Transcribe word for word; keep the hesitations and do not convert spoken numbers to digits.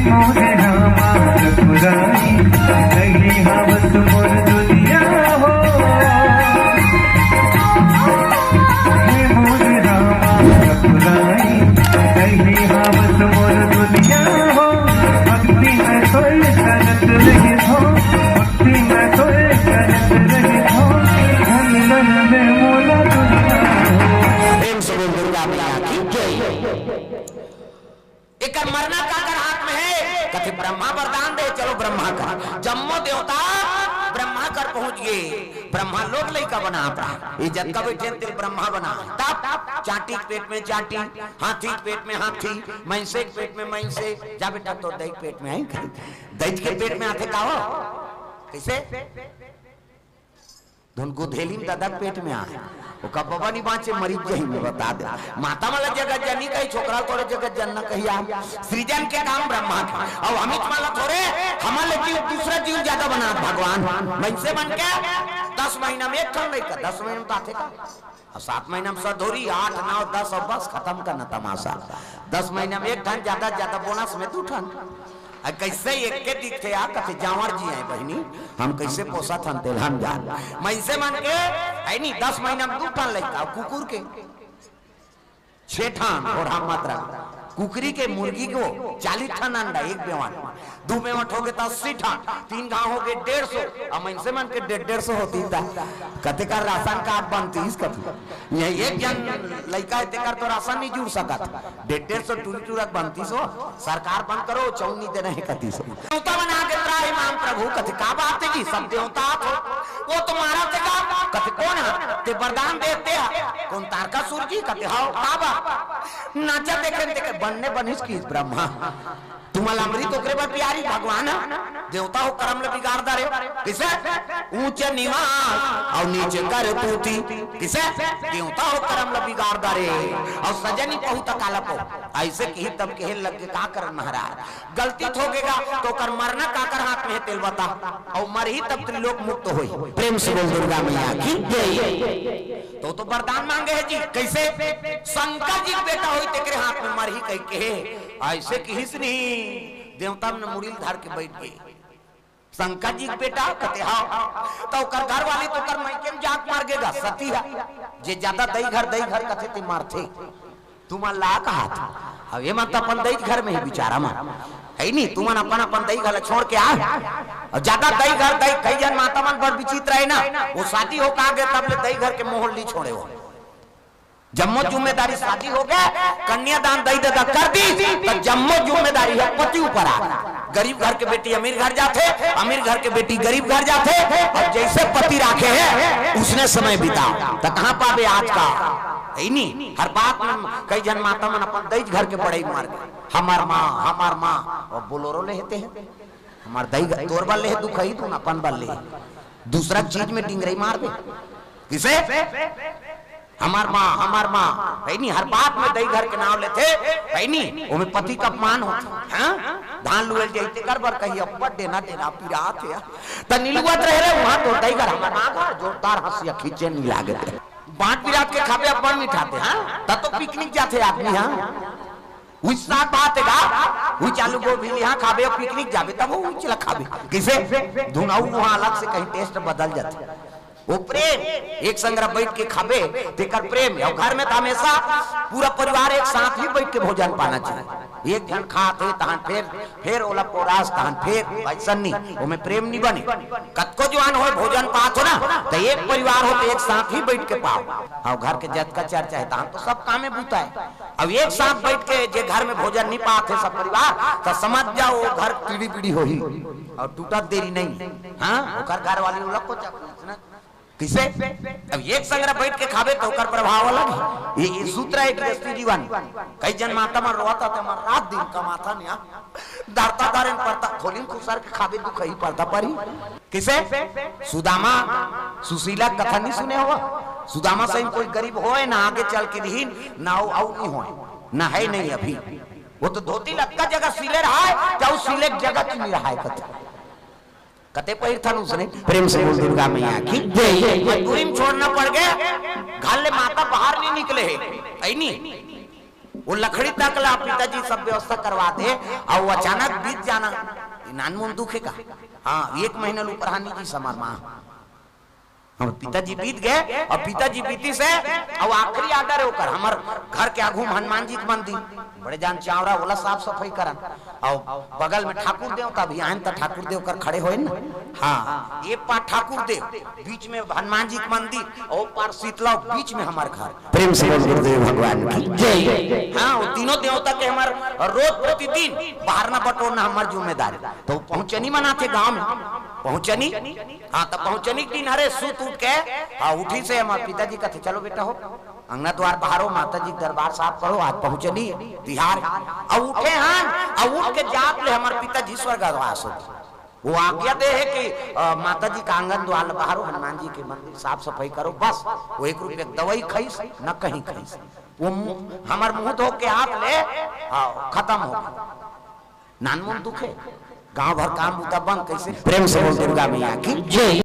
मोरे रामा रघुराई, कहीं हावत मोर दुनिया हो। हे मोरे रामा रघुराई, कहीं हावत मोर दुनिया हो। भक्ति में सोए करत रही हो, भक्ति में सोए करत रही हो। धन धन में मोला दुनिया हो। प्रेम से बोल दुर्गा मैया की जय। एकर मरना काकर हाथ में हे? कथे ब्रह्मा वरदान दे, चलो ब्रह्मा कर। जम्मो देवता ब्रह्मा कर पहुंच गे। ब्रह्मा लोग लइका बनात रहा। ये जतका बइठे तेला ब्रह्मा बना। तब चांटी के पेट में चांटी, हाथी के पेट में हाथी, मइनसे के पेट में मइनसे। जा बेटा, तोर दई के पेट में आई। दई के पेट में आथे का हो? कइसे? धुन गुधेली में ददा के पेट में आए, ओकर बबा नहीं बांचे, मरी जाही, मैं बता दे। माता मन ला जगत जननी कही, छोकरा ला थोरे जगत जनना कही। आप सृजन के काम ब्रह्मा के, अउ अमित मन ला थोरे, हमन ले जीव, दूसरा जीव ज्यादा बनात भगवान। मइनसे मन के दस महीना में एक ठन लइका, दस महीना में तो आथे का? अउ सात महीना में सधौरी, आठ, नौ, दस, अउ बस खतम करना तमाशा। दस महीना में एक ठन, ज्यादा ज्यादा बोनस में दू ठन। आ कइसे एके दिखथे आ, कथे जांवर जी आए बहिनी, हम कइसे पोसत हन तेला हम जान। मइनसे मन के, है नी, दस महीना में दू ठन लइका, कुकुर के छह ठन, अउ हम मात्रा कुकरी के, मुर्गी को चालीस ठन अंडा एक बेवान, दू बेवट हो गे त अस्सी ठन, तीन घांव हो गे डेढ़ सौ, अउ मइनसे मन के डेढ़ डेढ़ सौ होतिस त कतेक राशन कार्ड बनतिस कथे। ये एक झन लइका हे, तेकर तो राशन नहीं जुड़ सकत। डेढ़ डेढ़ सौ टूरी टूरा के बनतिस हो, सरकार बंद करो, चौनी देना हे कतिस हो। देवता बना के त्राहि माम प्रभु, कथे का बात हे जी, सब देवता आथे। वो तुम्हारा थे का? कथे कोन हे? ते वरदान देते हे। कोन, तारकासुर जी? कथे हव, का बात? नाचा देखे न देखे, बनने बनिस की ब्रह्मा। तुमन ला अमृत ओकरे बर पियारी भगवान ह। देवता हो करम ल बिगाड़ डारे। कइसे? ऊंच निवास अउ नीच करतूती। कइसे? देवता हो करम ल बिगाड़ डारे। अउ सजा नी पाहू त काला पाहू। अइसे किही तब कहे लग गे, का करन महाराज? गलती हो गे गा त ओकर मरना काकर हाथ में हे तेला बता। अउ मरही तब त्रिलोक मुक्त होही। प्रेम से बोल दुर्गा मैया की जय। त ओ तो वरदान मांगे हे जी। कइसे? शंकर जी के बेटा होही तेकरे हाथ में मरही कहिके। अइसे किहिस नहीं, देवता मन मुड़ी ल धर के बइठ गे। शंकर जी के बेटा? कथे हव। त ओकर घरवाली तो ओकर मइके में जाके मर गे गा, सती हे। जे ज्यादा दई घर, दई घर कथे ते मरथे। तुमन ला कहत हव, अब ये मन त अपन दई घर में हे बिचारा मन, है नी? तुमन अपन अपन दई घर ला छोड़ के आ। अउ ज्यादा दई घर, दई, कई झन माता मन बड़ विचित्र हे ना, वो शादी हो के आ गे तब ले दई घर के मोह ल नी छोड़े हो। जम्मो जिम्मेदारी, शादी हो गे, कन्यादान दई ददा कर दिस, त जम्मो जिम्मेदारी ह पति ऊपर आ। गरीब घर के बेटी अमीर घर जाथे, अमीर घर के बेटी गरीब घर जाथे, अउ जइसे पति राखे हे, उसने समय बिताव। त कहां पाबे आज का? हे नी, हर बात में कई झन माता मन अपन दई घर के बड़ई मार गे। हमर मां, हमर मां, अउ बोलेरो ले हे ते हे। हमर दई घर, तोर बर ले हे, दुखही, तू अपन बर ले हे। दूसरा चीज में डिंगरई मार दे। कइसे? हमर मां, हमर मां, हे नी, हर बात में दई घर के नांव लेथे, हे नी, ओमे पति के अपमान होथे, हां? धान लुए ल जाही तेकर बर कही, "अब्बड़ डेना डेना पिरात हे।" त निलुवत रहे रे, उहां तो दई घर, हमर मां घर, जोरदार हंसिया खींचे नी लागे। बांट बिरात के खाबे, अब्बड़ मिठाथे, हां? त तो पिकनिक जाथे आदमी, हां? उही साग भात हे गा, उही आलू गोभी लिहा खाबे अउ पिकनिक जाबे, तब उही ला खाबे। कइसे? धुन अउ उहां अलग से कहीं टेस्ट बदल जाथे। वो प्रेम, एक संग बइठ के खाबे, तेकर प्रेम। अउ घर में त हमेशा पूरा परिवार एक साथ ही बइठ के भोजन पाना चाहिए। एक झन खात हे, तहन फेर, फेर ओला पोरास, तहन फेर, अइसन नी, ओमे प्रेम नी बने। कतको जुवान होय, भोजन पात हो ना, त एक परिवार हो त एक साथ ही बइठ के पाव। अउ घर के जतका चर्चा हे, तहन तो सब कामे बूता हे। अब एक साथ बइठ के जे घर में भोजन नी पात हे सब परिवार, त समझ जाव वो घर पीढ़ी पीढ़ी होही अउ टूटत देरी नहीं। हां, ओकर घर वाली ओला कोचत हे ना। कइसे? अब एक संग बइठ के खाबे त ओकर प्रभाव अलग हे। ये, ये सूत्र हे गृहस्थी जीवन। कई झन माता मन रोवत हे, ते मन रात दिन कमाथन या। दरता दरेन परता, खोली म खुसर के खाबे, दुखही परता परही। कइसे? सुदामा, सुशीला कथा नी सुने हव? सुदामा सही कोई गरीब होय ना, आगे चल के रिहिन ना, अउ, अउ नी होय ना, हे नहीं अभी। वो तो धोती लतका जगह सिले रहय, त अउ सिले के जगह नी रहय कथे। कते पहिरथन उसने? प्रेम से बोल दुर्गा मैया की जय। मजबूरी में छोड़ना पड़ गे, घर ले माता बाहर नी निकले हे, हे नी? वो लकड़ी तक ला पिताजी सब व्यवस्था करवा दे, अउ अचानक बीत जाना, ये नानमुन दुख हे का? हाँ, एक महीना ले ऊपर हानि जी समर माँ। हमर पिताजी बीत गए, अउ पिताजी बीतिस हे, अउ आखिरी order हे ओकर, हमर घर के आगू में हनुमान जी के मंदिर, बड़े जान चावरा, ओला साफ सफाई करन, अउ बगल में ठाकुर देवता भी आयन, त ठाकुर देव कर खड़े होय न। हाँ, ये पार ठाकुर देव, बीच में हनुमान जी के मंदिर, अउ पार शीतला, बीच में हमर घर। प्रेम से बोल गुरुदेव भगवान की जय। हाँ, वो तीनों देवता के हमर रोज प्रतिदिन बहारना बटोरना हमर जिम्मेदारी। त पहुँचनी मनाथे गाँव में, पहुँचनी, हाँ, त पहुँचनी के दिन हरे सूत उठ के, हाँ, उठिस हे हमर पिताजी कथे, "चलो बेटा हो, अंगना द्वार बहारो, माता जी के दरबार साफ करो, आज पहुँचनी तिहार।" अउ उठे हन, अउ उठ के जात ले हमर पिताजी स्वर्गवास हो गे। वो आज्ञा दे हे कि, अ, माता जी का आंगन द्वार बहारो, हनुमान जी के मंदिर साफ सफाई करो, बस। वो एक रुपया के दवाई खाइस, न कहीं खाइस। वो मु-, हमर मुंह धो के हाथ ले, हाँ, खतम हो गे। नानमुन दुख हे, गांव भर काम बूता बंद, कैसे? प्रेम से बोल दुर्गा मैया की जय।